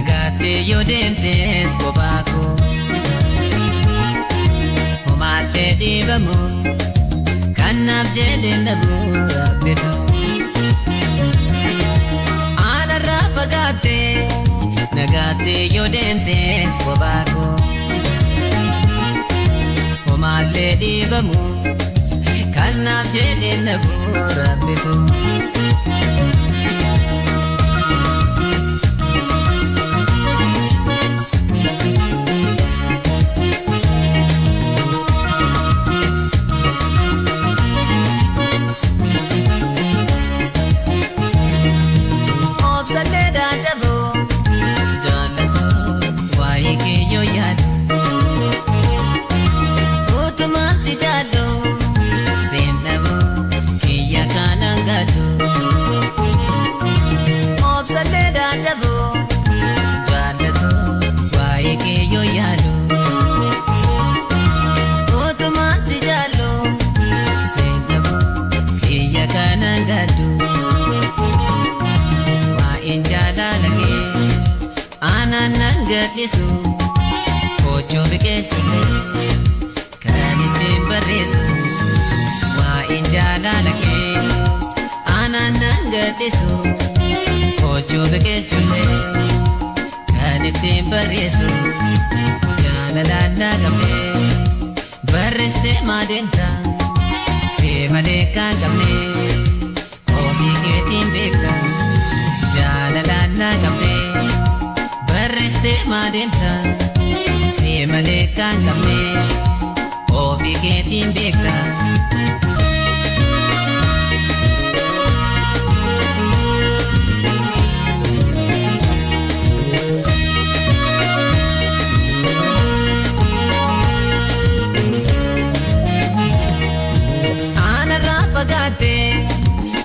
Nagaatti yoo deemtes kophaa koo homaallee dhiibamu kanaaf jedhee dhabu rabbitu. Aanarraa fagaattee nagaatti yoo deemtes kophaa koo homaallee dhiibamu kanaaf jedhee dhabu rabbitu. Obsalee dadhabu jaallatu waa'ee kee yoo yaadu utumaan si jaallu seenabu kiyya kanaan gaddu waa'een jaalala kee aanaan nan gadhisu koochoo biqilchullee kan ittiin barreessu waa'een jaalala kee aanaan nan gadhisu koochoo biqilchullee kan ittiin barreessu jaalalaan na qabdee barreessitee maa deemta see malee kan qabne ofii keetiin beekta jaalalaan na qabdee barreessitee maa deemta see malee kan qabne ofii keetiin beekta.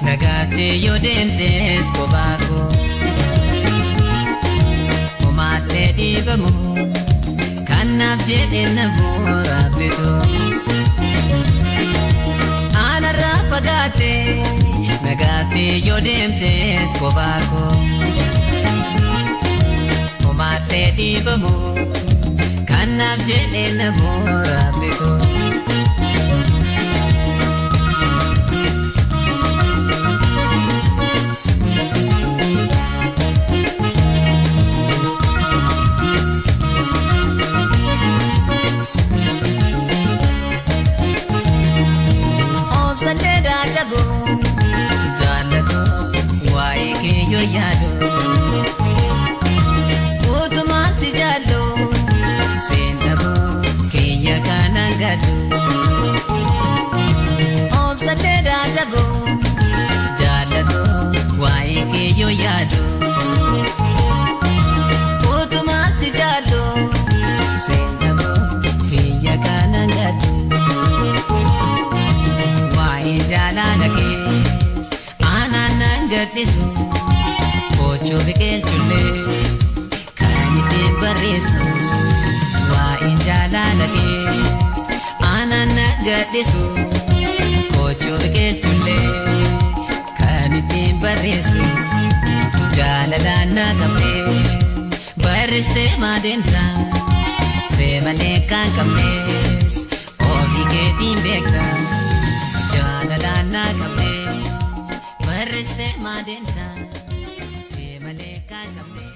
Nagaatti yoo deemtes kophaa koo homaallee dhiibamu kanaaf jedhee dhabu rabbitu. Aanarraa fagaattee nagaatti yoo deemtes kophaa koo homaallee dhiibamu kanaaf jedhee dhabu rabbitu. Jaallatu waa'ee kee yoo yaadu utumaan si jaallu seenabu kiyya kanaan gaddu obsallee dadhabu jaallatu waa'ee kee yoo yaadu utumaan si jaallu seenabu kiyya kanaan gaddu. Waa'ee jaalala kee aanaan nan gadhisu koochoo biqilchullee kan ittiin barreessu waa'een jaalala kee aanaan nan gadhisu koochoo biqilchullee kan ittiin barreessu jaalalaan na qabdee barreessitee maa deemta see malee kan qabnes ofii keetiin beekta. Jaalalaan na qabdee barreessitee maa deemta see malee kan qabne.